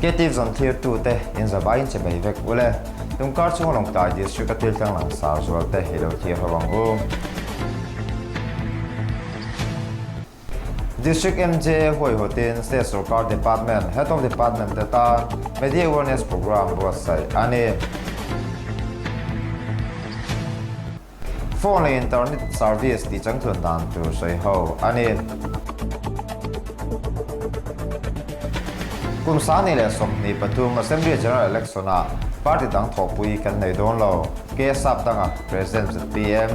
KTV zawn thlirtute in zavaiin che bei vek ule. Tungkar chhunga Lawngtlai District a thilthleng langsar zualte i lo thlir ho ang u. District MJA huaihawtin State Sorkar Department Head of Department te tan Media Awareness Programme buatsaih a ni. Phone leh Internet Service tih changtlun dan tur sawi ho a ni. Kum 2023 Assembly General Election-ah party dang thawhpui kan nei dawn lo, KSAP danga President zpm.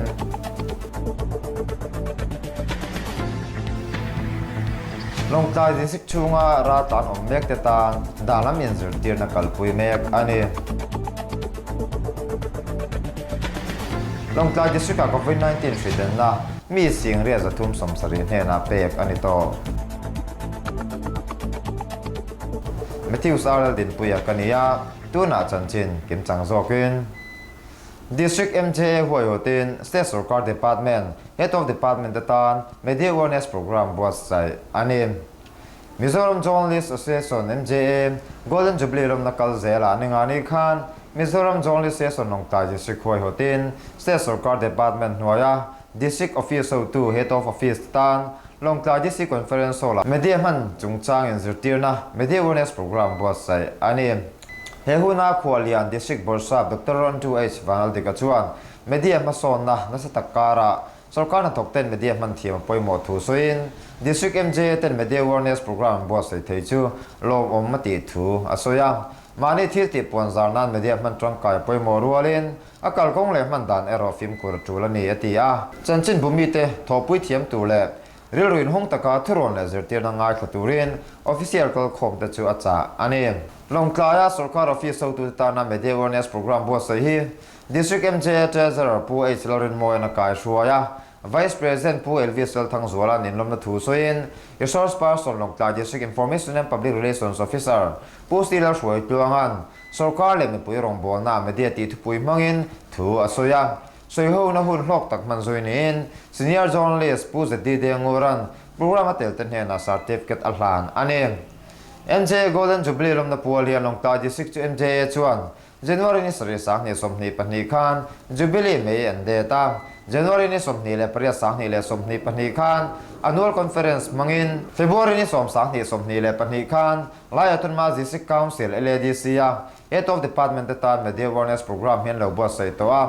Lawngtlai district chhunga raltlan awm mek te tan dan lam inzirtirna kalpui mek a ni. Lawngtlai district-ah Covid-19 hridenna mi singriat 370 hnenah pek a ni tawh. Matthews RL Dinpuia ka ni a, tunah chanchin kimchang zawkin. District MJA huaihawtin State Sorkar Department, Head of Department te tan Media Awareness Programme buatsaih a ni. Mizoram Journalist Association, MJA, Golden Jubilee lawmna kal zelah Ningani khan Mizoram Journalist Association Lawngtlai District huaihawtin State Sorkar Department hnuaia District Office hotu, Head of Office, te tan Lawngtlai District Conference Hall-ah Media hman chungchang inzirtirna Media Awareness Programme buatsaih a ni. He huna Khualian District Bawrhsap Doctor Rontu H. Vanaldika chuan media hmasawnna nasa tak karah sorkar hnathawk ten media hman thiam a pawimawh thu sawiin District MJA ten Media Awareness Programme an buatsaih thei chu lawmawm a tih thu a sawi a. Mahni thil tih puan zar nan media hman tangkai a pawimawh rualin a kalkawng leh hman dan erawh fimkhur a tul a ni a ti a. Chanchinbu mite thawhpui thiam tur leh Rilru inhawng taka thurawn leh zirtirna ngaithla turin official kalkhawm te chu a chah a ni. Lawngtlaia sorkar office hotute tana Media Awareness Programme buatsaih hi District MJA Treasurer Pu H Lalrinmawia'n a kaihruai a, Vice President Pu Elvis Lalthangzuala'n inlawmna thu sawiin Resource Person Lawngtlai District Information and Public Relations Officer Pu C Lalhruaitluanga'n sorkar leh mipui rawngbawlna media tih thupui hmangin thu a sawi a. Sawihona hun hlawk tak hman zui niin Senior Journalist Pu ZD Dengura'n programme a telte hnenah certificate a hlan a ni. MJA Golden Jubilee lawmna pual hian Lawngtlai District chu MJA chuan January ni sarih 2022 khan Jubilee mei an det a, January ni 28 2022 khan Annual Conference hmangin February ni 10 2022 khan Lai Autonomous District Council, LADC, a Head of Department te tan Media Awareness Programme hi an lo buatsaih tawh a.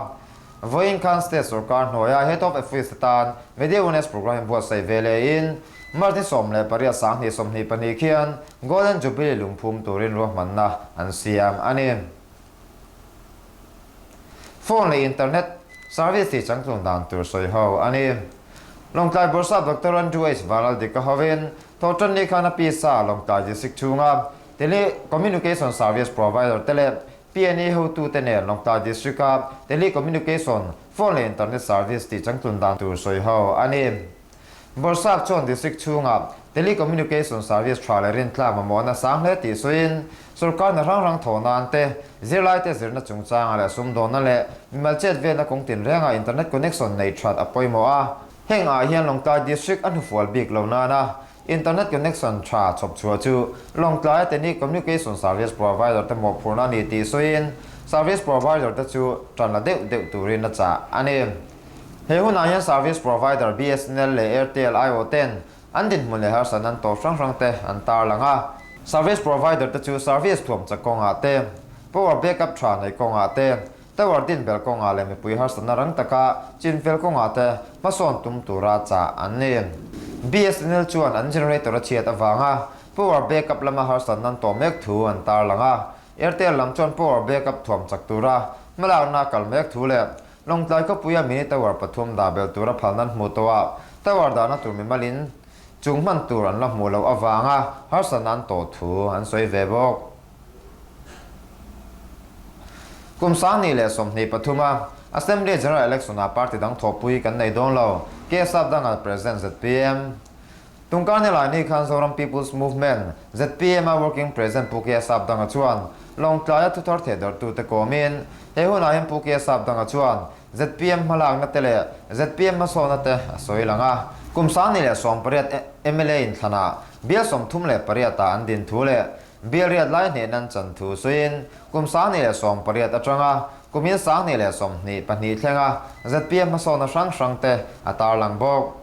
Vawiin khan State sorkar hnuaia Head of Office te tan Media Awareness Programme hi buatsaih ve lehin March ni 10 2022 khian Golden Jubilee lungphum turin ruahmanna an siam a ni. Phone leh Internet service tih changtlung dan tur sawi ho a ni. Lawngtlai Bawrhsap Doctor Andrew H. Vanlaldika hovin Thawhtanni khan a pisa Lawngtlai District chhunga Telecommunication Service Provider te leh PNE hotute nen Lawngtlai District-a Telecommunication, Phone leh Internet Service tih changtlun dan tur sawi ho a ni. Bawrhsap chuan District chhunga Telecommunication Service tha leh rintlak mamawhna sang hle tih sawiin, sorkar hna hrang hrang thawh nan te, zirlaite zirna chungchanga leh sumdawnna leh mimal chet velna kawng tinrenga Internet connection nei that a pawimawh a. Heng ah hian Lawngtlai District a hnufual bik lo nana Internet connection tha chhawp chhuah chu Lawngtlai Telecommunication Service Provider te mawhphurhna a ni tih sawiin Service Provider te chu tan la deuh deuh turin a chah a ni. He hunah hian Service Provider BSNL leh Airtel aiawh ten an dinhmun leh harsatna an tawp hrang hrang te an tarlang a. Service Provider te chu service thuam chak kawngah te, power backup tha neih kawngah te, Tower din bel kawngah leh mipui harsatna rang taka chinfel kawngah te hmasawn tum tura chah an ni. BSNL chuan an generator a chhiat avanga power backup lama harsatna an tawh mek thu an tarlang a. Airtel lam chuan power backup thuam chak tura hmalakna a kal mek thu leh Lawngtlai khawpuia mini tower pathum dah bel tura phalna an hmuh tawh a, tower dahna tur mimalin chung hman tur an la hmuh loh avanga harsatna an tawh thu an sawi ve bawk. Kum 2023 a Assembly General Election ah party dang thawhpui kan nei dawn lo, KSAP danga President zpm. Tungkar nilai ni khan Zoram People's Movement, zpm, a Working President Pu KSAP danga chuan Lawngtlaia thuthar thehdarhtute kawmin he hunah hian Pu KSAP danga chuan zpm hmalakna te leh zpm hmasawnna te a sawi lang a. Kum 2018 mla inthlanah bial 38 ah an din thu leh. Bial riat lai hnehna an chan thu sawiin kum 2018 atanga kumin 2022 thlenga zpm hmasawnna hrang hrangte a tarlang bawk.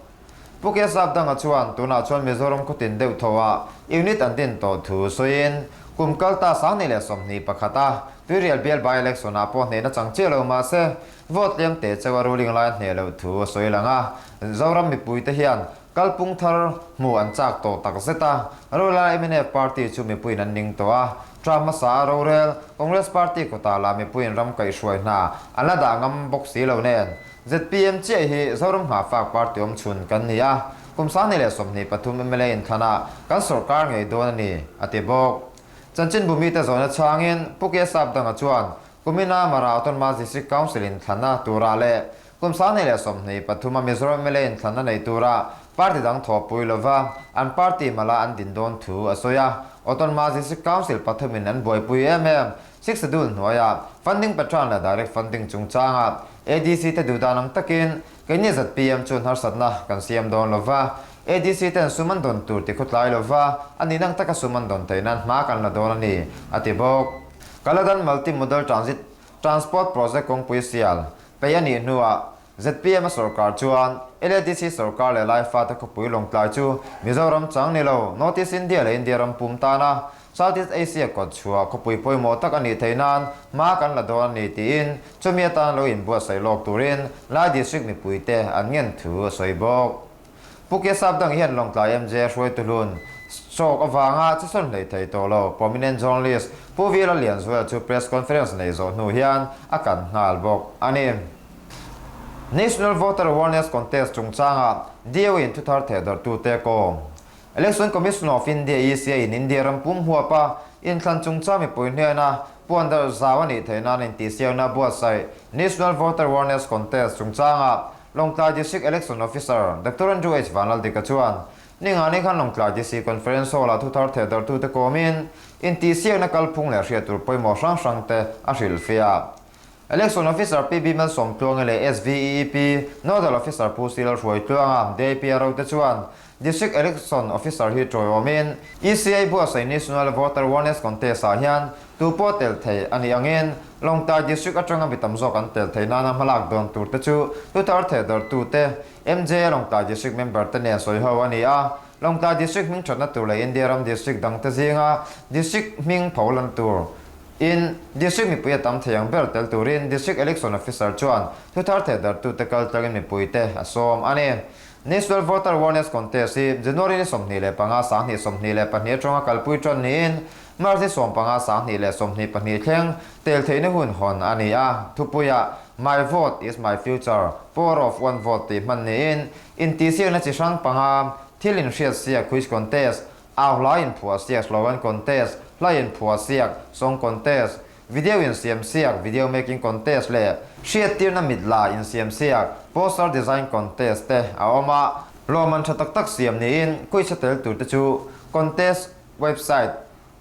Pu Kesap Danga chuan tunah chuan Mizoram khawtin deuh thaw-ah unit an din tawh thu sawiin kum kalta 2021 a Tuirial bial by-election ah pawh hnehna chang chiah lo mahse vote tliam teh chauh a ruling lai a hneh loh thu a sawi lang a. Zoram mipuite hian kalpung thar hmuh an chak tawh tak zet a, rorela mnf party chu mipuiin an ning tawh a, term hmasa a rorel Congress party kawtah lah mipuiin ram kaihhruai hna an la dah ngam bawk si lo nen zpm chiah hi Zoram nghahfak party awm chhun kan ni a, kum 2023 mla inthlanah kan sawrkar ngei dawn a ni, a ti bawk. Chanchinbu mite zawhna chhangin Pu Kesap Danga chuan kumina Mara Autonomous District Council inthlanna turah leh kum 2023 a Mizoram mla inthlanna nei tura party dang thawhpui lova an party mala an din dawn thu a sawi a. Autonomous District Council pathumin an buaipui em em. Sixth Schedule hnuaia funding patron leh direct funding chungchanga ADC te duhdan ang takin Keini zpm chuan harsatna kan siam dawn lo va, ADC ten sum an dawn tur ti khawtlai lo va, a nih nang taka sum an dawn theih nan hma kan la dawn a ni, a ti bawk. Kaladan Multi Modal Transit Transport Project kawngpui sial peih a nih hnuah zpm a sorkar chuan LADC sorkar leh Laifate khawpui Lawngtlai chu Mizoram chang ni lo, North East India leh India ram pum tana South East Asia kawt chhuah khawpui pawimawh tak a nih theih nan hma kan la dawn a ni tiin chumi atan lo inbuatsaih lawk turin Lai District mipuite an ngen thu a sawi bawk. Pu Kesap dang hian Lawngtlai MJ hruaitu hlun stroke avanga chesawn hlei thei tawh lo prominent journalist Pu Vila Lianzuala chu press conference nei zawh hnu hian a kan nghal bawk a ni. National Voter Awareness Contest chungchanga DO in thuthar thehdarhtute kawm Election Commission of India, ECI, in India ram pum huapa inthlan chungchang mipui hnena puan darh zau a nih theih nan intihsiakna buatsaih National Voter Awareness Contest chungchanga Lawngtlai District Election Officer Doctor Andrew H. Vanlaldika chuan ningani khan Lawngtlai DC Conference Hall-ah thuthar thehdarhtute kawmin intihsiakna kalphung leh hriat tur pawimawh hrang hrangte a hrilhfiah. Election Officer PB Malsawmtluangi leh SVEEP Nodal Officer Pu Silal Hruaitluanga, DIPRO te chuan District Election Officer hi tawiawmin ECI buatsaih National Voter Awareness Contest ah hian tu pawh tel thei a nih angin Lawngtlai District atanga mi tam zawk an tel theih nana hmalak dawn tur te chu Thuthar Thehdarhtute MJ Lawngtlai District member te nen sawi ho a ni a. Lawngtlai District hming thatna tur leh India ram District dangte zinga District hming pholan tur In District mipui a tam thei ang ber tel turin District Election Officer chuan thuthar thehdarhtute kal tlangin mipuite a sawm a ni. National Voter Awareness Contest hi January ni 25 2022 atanga kalpui tan niin March ni 15 2022 thleng tel theihna hun hawn a ni a. Thupuiah My Vote is My Future, Power of One Vote tih hman niin intihsiakna chi hrang panga thil inhriatsia quiz contest, Au hla in phuah siak slogan contest, hla in phuah siak song contest, video in siam siak video making contest leh hriattirna mit la in siam siak poster design contest te a awm a. Lawmman tha tak tak siam niin quiz a tel tur te chu contest website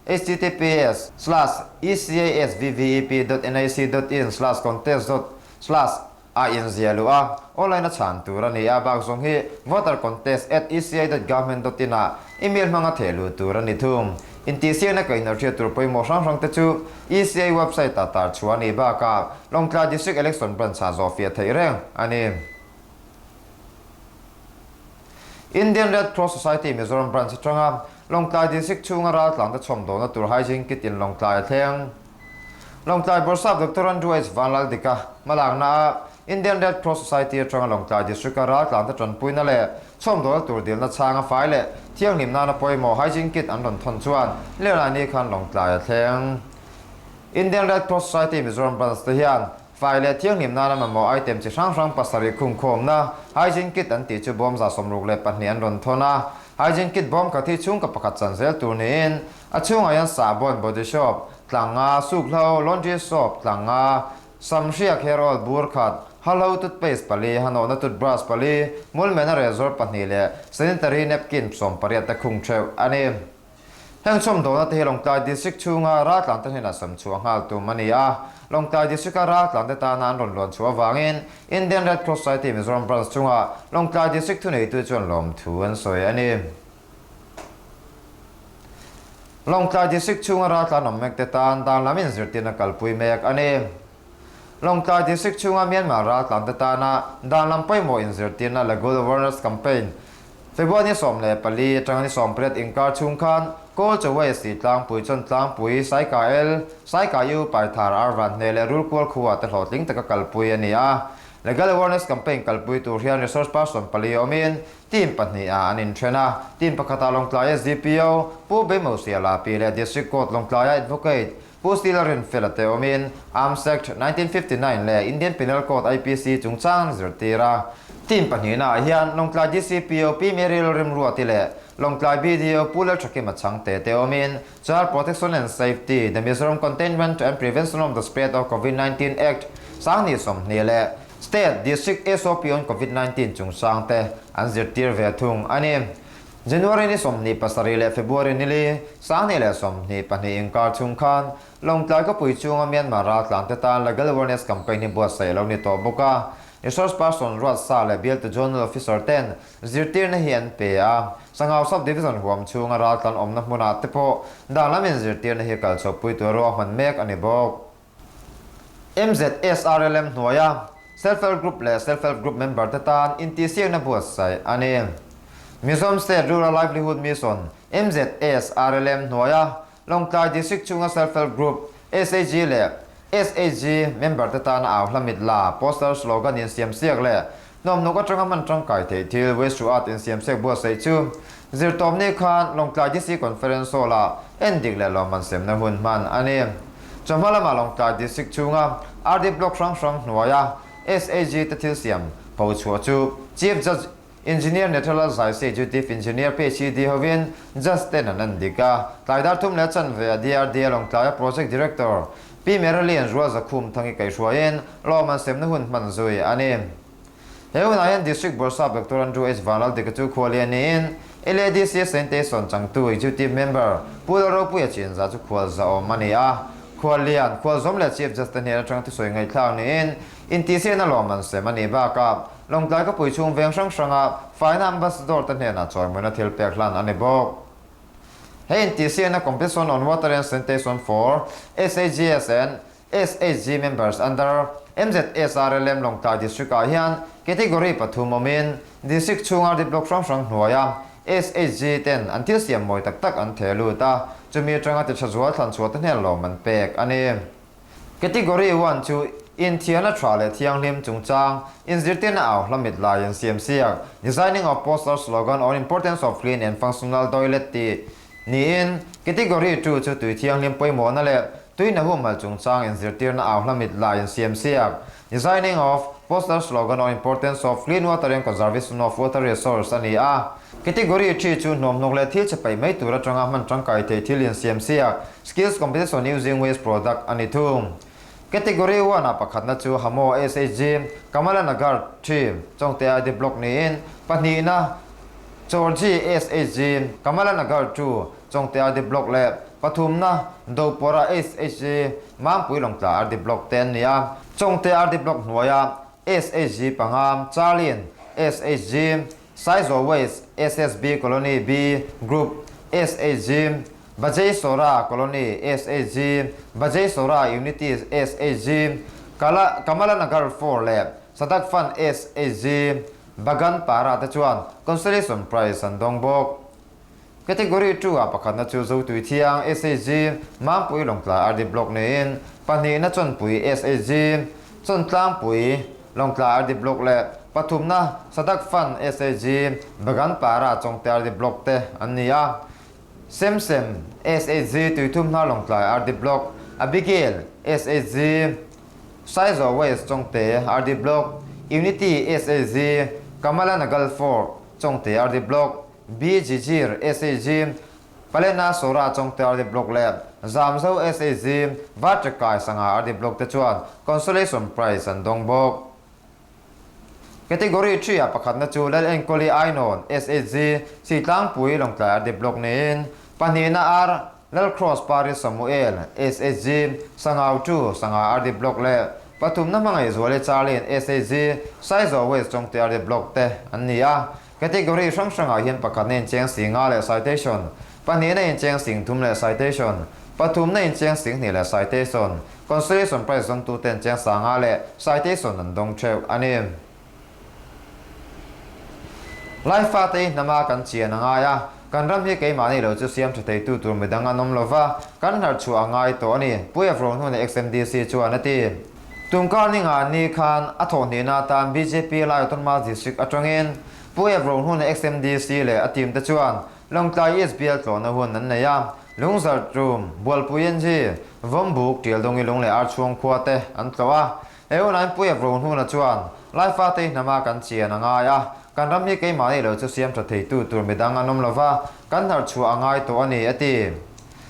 https slash ecasvvep dot nic dot in slash contest dot slash A inzia luh a, online a chhan tur a ni a, bak zawng hi voter contest at eci dot government dot in ah email hmanga theh luh tur a ni thung. Intihsiakna ka inawrhriat tur pawimawh hrang hrang te chu ECI website ah tar chhuah a nih bakah Lawngtlai District Election Branch ah zawh fiah theih reng a ni. Indian Red Cross Society Mizoram Branch atanga Lawngtlai District chhunga raltlangte chhawmdawlna tur Hygiene Kit in Lawngtlai a thleng. Lawngtlai Bawrhsap Doctor Andrew H. Vanlaldika hmalakna ah Indian Red Cross Society atanga Lawngtlai District-a raltlante tanpuina leh chhawmdawlna tur dilna chhanga fai leh thianghlim nana pawimawh Hygiene Kit an rawn thawn chuan Lelai ni khan Lawngtlai a thleng. Indian Red Cross Society Mizoram Branch te hian fai leh thianghlim nana mamawh item chi hrang hrang pasarih khungkhawmna Hygiene Kit an tih chu bawm 62 an rawn thawn a. Hygiene Kit bawm khat hi chhungkaw pakhat chan zel tur niin A chhungah hian sahbawn, body soap, tlanga, sukhlo, laundry soap, tlanga, samhriak, hair oil, bur khat, halo, toothpaste pali, hanawhna toothbrush pali, hmulmena razor pahnih leh sanitary napkin 18 te khung theuh a ni. Heng chhawmdawlna te hi Lawngtlai District chhunga raltlante hnenah sam chhuah nghal tum a ni a. Lawngtlai District-a raltlante tana an rawn luan chhuah avangin Indian Red Cross Society Mizoram Branch chunga Lawngtlai District thuneitu chuan lawmthu an sawi a ni. Lawngtlai District chhunga raltlan awm mekte tan dan lam inzirtirna kalpui mek a ni. Lawngtlai District chhunga Myanmar raltlante tana dan lam pawimawh inzirtirna Legal Awareness Campaign February ni 14 atanga ni 18 inkar chhung khan Kawlchaw West tih tlangpui chuan tlangpui Saika L, Saika U, Paithar, Arvan hneh leh Rulkual khua te hlawhtling taka kalpui a ni a. Legal Awareness Campaign kalpui tur hian resource person pali awmin Team pahnihah an inthen a, team pakhatah Lawngtlai SDPO, Pu Beimosiala pi leh District Court Lawngtlaia Advocate, Pu Stila Rinfela te awmin Arms Act 1959 leh Indian Penal Code IPC chungchang an zirtir a. Team pahnihnaah hian Lawngtlai DCPO Pi Mary Lalrimruati leh Lawngtlai BDO Pu Lalthakima Chhangte te awmin Child Protection and Safety, The Mizoram Containment and Prevention of the Spread of Covid-19 Act, 2020 leh State, District SOP on Covid 19 chungchang te an zirtir ve thung a ni. January ni 27 leh February ni li, 2022 inkar chhung khan Lawngtlai khawpui chhunga Myanmar raltlan te tan Legal Awareness Campaign hi buatsaih a lo ni tawh bawk a. Resource person Ruatsa leh bialtu Zonal Officer ten zirtirna hi an pe a. Sangau Sub Division huam chhunga raltlan awmna hmunah te pawh dan lam inzirtirna hi kalchhuahpui tur ruahman mek a ni bawk. MZSRLM hnuaia Self Help Group leh Self Help Group member te tan intihsiakna buatsaih a ni. Mizoram State Rural Livelihood Mission, MZSRLM, hnuaia Lawngtlai District chhunga Self Help Group, SHG, leh SHG member te tana au hla mit la, poster slogan insiamsiak leh hnawmhnuk atanga hman tangkai theih thil, waste to art insiamsiak buatsaih chu Zirtawpni khan Lawngtlai DC Conference Hall-ah endik leh lawmman semna hun hman a ni. Chawhma lamah Lawngtlai District chhunga RD Block hrang hrang hnuaia SAG te thil siam pho chhuah chu Chief Judge Engineer Nethalal Zaise Executive Engineer PHED hovin Judge ten an endik a. Tlai dar thum leh chanve a DRDA Lawngtlaia Project Director Pi Meralian Rualzakhum Thangi kaihhruaiin lawmman semna hun hman zui a ni. He hunah hian District Bawrhsap Doctor Andrew H. Vanlaldika chu khualia niin LADC Sanitation changtu Executive Member Pu Lalropuia Chinza chu khual zahawm a ni a. Khuallian, khualzawm leh Chief Judge te hnen atanga thusawi ngaihthlak niin intihsiakna lawmman sem a nih bakah Lawngtlai khawpui chhung veng hrang hranga faina Ambassador te hnenah chawimawina thil pek hlan a ni bawk. He intihsiakna Competition on Water and Sanitation for SAGS and SHG members under MZSRLM Lawngtlai District ah hian category pathum awmin District chhunga ri block hrang hrang hnuaia SHG ten an thil siam mawi tak tak an theh lut a, chumi atanga ti tha zual thlan chhuah te hnen lawm an pek a ni. Category one chu inthiarna tha leh thianghlim chungchang inzirtirna au hla mit lai an siam siak, Designing of poster slogan on importance of clean and functional toilet tih Niin, Category two chu tui thianghlim pawimawhna leh tuina humhal chungchang inzirtirna au hla mit la insiam siak, Designing of poster slogan on importance of clean water and conservation of water resource a ni a. Category three chu hnawmhnawk leh thil che paih mai tur atanga hman tangkai thei thil insiam siak, Skills competition using waste product a ni thung. Category one ah pakhatna chu Hamo SHG, Kamala Nagar three, Chawngte ID Block niin, pahnihna, Chawrji SHG, Kamala Nagar 2, Chawngte RD Block leh pathumna Dopawrha SHG, Mangpui Lawngtla RD Block te an ni a. Chawngte RD Block hnuaia SHG panga, Charlin SHG, Saizawl West SSB Colony B Group SHG, Bajei Sora Colony SHG, Bajei Sora Unity SHG, Kala Kamala Nagar 4 leh Sadak Fund SHG, Bagan Para te chuan Consolation Prize an dawng bawk. Category two ah pakhatna chu Zotui Thiang SHG, Mangpui Lawngtlai RD Block niin pahnihna Chawnpui SHG, Chawntlangpui Lawngtlai RD Block leh pathumna Sadak Fund SHG, Bagan Para Chawngte RD Block te an ni a. Semsem SHG Tuithum Hnar Lawngtlai RD Block, Abigail SHG, Saizaw West Chawngte RD Block, Unity SHG, Kamala Nagal Fort Chawngte RD Block, BGGir SHG, Palena Sora Chawngte RD Block leh Zamzo SHG, Varchakai Sangha RD Block te chuan Consolation Prize an dawng bawk. Category three ah pakhatna chu Lal Enkawli Ainawn, SHG, Sitlangpui, Lawngtlai RD Block niin, pahnihna ar Lal Cross Pari Samuel, SHG, Sangau two, Sangha RD Block leh pathumna Hmangaihzuali Charlene, SHG, Saizaw West Chawngte RD Block te an ni a. Category hrang hrangah hian pakhatna incheng si nga leh citation. Pahnihna in cheng 3000 leh citation, pathumna in cheng 2000 leh citation, consolation prize dawngtuten cheng 5000 leh citation an dawng theuh a ni. Laifa te hi hnama kan chian a ngai a, kan ram hi keimahni lo chu siam tha theitu tur midang an awm lova, kan hnarh chhuah a ngai tawh a ni, Pu Evro hnuna XMDC chuan a ti. Tumkar ninga ni khan a thawhhnihna atan bjp Lai Autonomous District atangin Pu Evro hnuna XMDC leh a team te chuan Lawngtlai East bial tlawhna hun an nei a, Lungzarh Tum, Bualpui NG, Vawmbuk, Tialdawngi Lung leh Archhuang khua te an tlawh a. He hunain Pu Evro hnuna chuan Laifa te hi hnama kan chian a ngai a, kan ram hi keimahni lo chu siam tha theitu tur midang an awm lova, kan hnarh chhuah a ngai tawh a ni, a ti.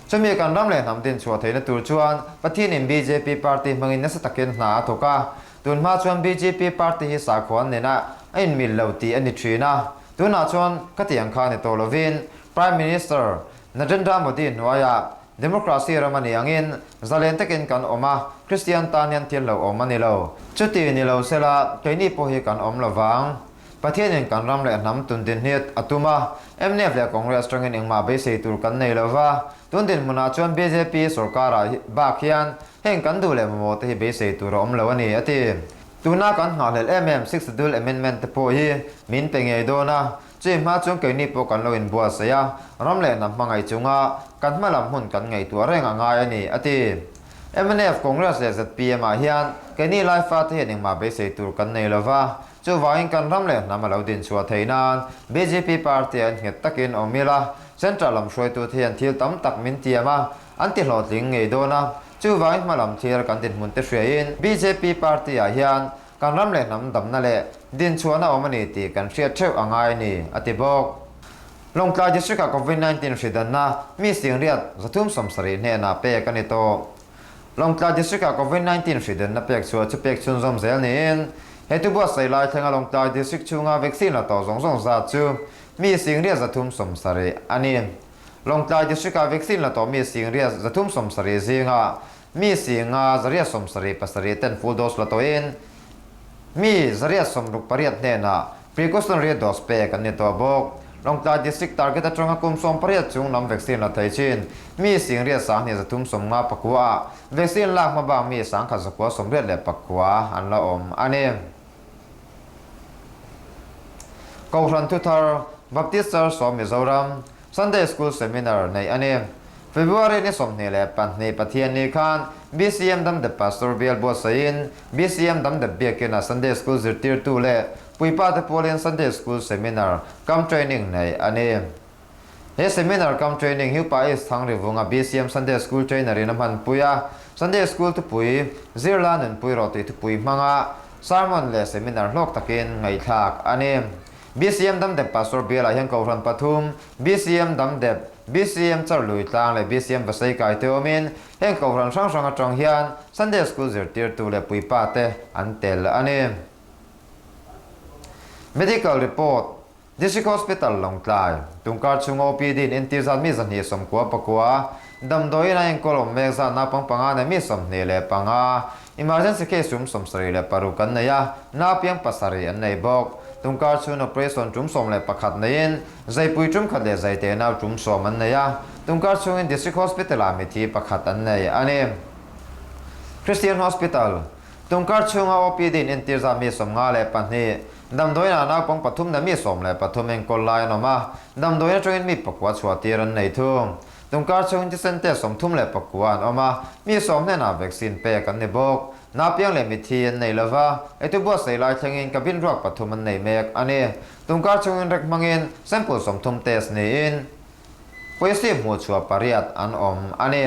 Chumi kan ram leh hnam din chhuah theihna tur chuan Pathianin bjp party hmangin nasa takin hna a thawk a, tun hma chuan bjp party hi sakhuan nena a inmil lo tih a ni thin a, tunah chuan khatiang kha ni tawh lovin Prime Minister Narendra Modi hnuaiah Democracy ram a nih angin zalen takin kan awm a, Kristian tan hian thil lo awm a ni lo. Chuti ni lo sela keini pawh hi kan awm lovang. Pathianin kan ram leh hnam tun dinhniat a tum a, mnf leh Congress tangin engmah beisei tur kan nei lo va, tun dinhmunah chuan bjp sorkarah bak hian heng kan duh leh mamawh te hi beisei tur a awm lo a ni, a ti. Tuna kan nghahhlelh em em Sixth Schedule Amendment te pawh hi min pe ngei dawn a, chui hma chuan keini pawh kan lo inbuatsaih a, ram leh hnam hmangaih chunga kan hma lam hmun kan ngaihtuah reng a ngai a ni, a ti. Mnf, Congress leh zpm ah hian keini Laifa te hian engmah beisei tur kan nei lo va, Chuvangin kan ram leh hnam a lo dinchhuah theih nan bjp party an nghet takin awm ila, Central lam hruaitute hian thil tam tak min tiam a, an ti hlawhtling ngei dawn a. Chuvangin hma lam thlir kan dinhmun te hriain bjp party ah hian kan ram leh hnam damna leh dinchhuahna awm a ni tih kan hriat theuh a ngai a ni, a ti bawk. Lawngtlai District ah Covid 19 hridanna mi 370 hnenah pek a ni tawh. Lawngtlai District ah Covid 19 hridenna pek chhuah chu pek chhunzawm zel niin, he thu buatsaih lai thlenga Lawngtlai District chhunga vaccine la tawh zawng zawng zat chu mi 370 a ni. Lawngtlai District ah vaccine la tawh mi 370 zinga mi 587 ten full dose la tawhin mi 168 hnenah Precautionary dose pek an ni tawh bawk. Lawngtlai District target atanga kum 18 chung lam vaccine la thei chin mi 82359 ah vaccine lak hma bak mi 1189 an la awm a ni. Kohhran Thuthar, Baptist Church of Mizoram, Sunday School Seminar neih a ni. February ni 22 Pathianni khan BCM Damdep Pastor bial buatsaihin BCM Damdep Biakina Sunday School zirtirtu leh puipate pualin Sunday School Seminar cum Training neih a ni. He Seminar cum Training hi Upa East Thangrivunga BCM Sunday School Trainer in a hmanpui a, Sunday School thupui Zirla Nunpui Rawh tih thupui hmanga sermon leh seminar hlawk takin ngaihthlak a ni. BCM Damdep Pastor bialah hian Kohhran pathum, BCM Damdep, BCM Charlui Tlang leh BCM Vasei kai te awmin heng Kohhran hrang hrang atang hian Sunday School zirtirtu leh puipa te an tel a ni. Medical Report, District Hospital Lawngtlai, Tungkar chhunga OPD in entir zat mi 299, damdawiin a enkawl awm mek zat naupang panga nen mi 25, Emergency case tum 76 an nei a, naupiang pasarih an nei bawk. Tungkar chhun operation tum 11 neiin zaipui tum khat leh zaite nau tum 10 an nei a, tungkar chhungin District Hospital ah mithi pakhat an nei a ni. Christian Hospital, Tungkar chhunga OPD in entir zat mi 52, damdawiin ah naupang pathum leh mi 13 enkawl lai an awm a, damdawiin atangin mi pakua chhuahtir an nei thung. Tungkar chhungin thisen test 39 an awm a, mi 10 hnenah vaccine pek an ni bawk. Naupiang leh mithi an nei lova, eitu buatsaih lai thlengin cabin ruak pathum an nei mek a ni. Tungkar chhungin rek hmangin sample 30 test niin positive hmuh chhuah pariat an awm a ni.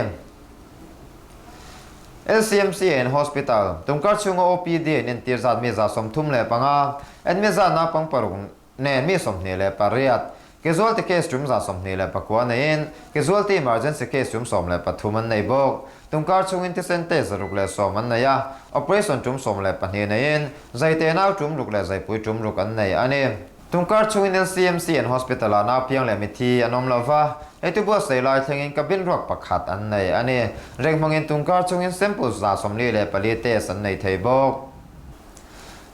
LCMC in Hospital, tungkar chhunga OPD in entir zat mi 35, admit zat naupang paruk nen mi 28, Casualty case tum 29 neiin casualty emergency case tum 13 an nei bawk. Tumkar chhungin thisen test 110 an nei a, operation tum 12 neiin zaite nau tum ruk leh zaipui tum ruk an nei a ni. Tumkar chhungin LCMC an hospital-ah nau piang leh mithi an awm lo va, eitu buatsaih lai thlengin cabin ruak pakhat an nei a ni. Reng hmangin tumkar chhungin samples 44 test an nei thei bawk.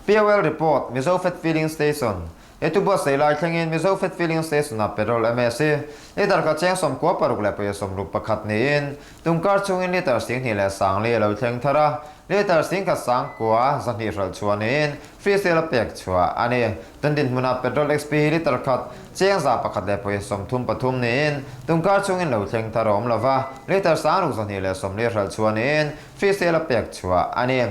POL report, Mizo Fat Filling Station. He tu buatsaih lai thlengin Mizo Fat Filling Station-ah petrol MS hi litre khat cheng 96 leh pawisa 61 niin tungkar chhungin litre 21,040 a lo thleng thar a, litre 10,9 200 hralh chhuah niin free sale a pek chhuah a ni. Tun dinhmunah petrol XP hi litre khat cheng 101 leh pawisa 33 niin tungkar chhungin lo thleng thar a awm lova, litre 6240 hralh chhuah niin free sale a pek chhuah a ni.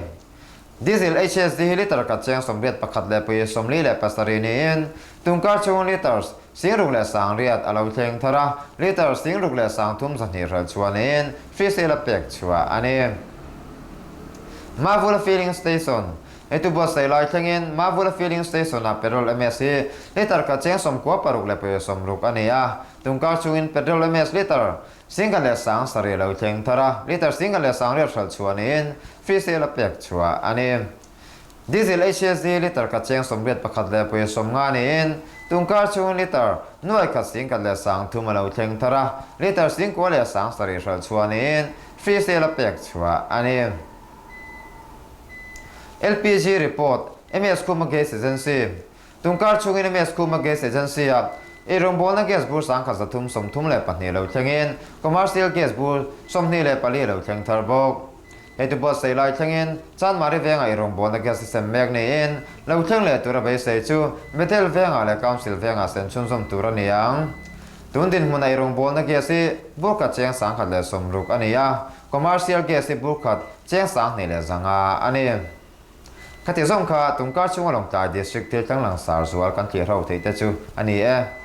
Diesel HSD hi litre khat cheng 81 leh pawisa 47 niin tungkar chhung litres 6800 a lo thleng thar a, litre 63,200 hralh chhuah niin free sale a pek chhuah a ni. Mavula Filling Station, Hei buatsaih lai thlengin Mavula Filling Station-ah petrol MS hi litre khat cheng 96 leh pawisa 60 a ni a, tungkar chhungin petrol MS litre 17,000 lo thleng thar a, litre 18,000 hralh chhuah niin free sale a pek chhuah a ni. Diesel HSD litre khat cheng 81 leh pawisa 50 niin tungkar chhungin litre 1,130 a lo thleng thar a, litre 97,000 hralh chhuah niin free sale a pek chhuah a ni. LPG report, MS Khuma Gas Agency, Tungkar chhungin MS Khuma Gas Agency-a eirawngbawlna gas bur 1332 lo thlengin commercial gas bur 24 lo thleng thar bawk. Hei tu buatsaih lai thlengin Chanmari vengah eirawngbawlna gas a sem mek niin lo thleng leh tura beisei chu Bethel vengah leh Council vengah sem chhunzawm tur a ni ang. Tun dinhmuna eirawngbawlna gas hi bur khat cheng 160 a ni a, commercial gas hi bur khat cheng 2100 a ni. Khati zawng kha tungkar chhunga Lawngtlai District thil tlanglang sar zual kan thlirho theih te chu a ni e.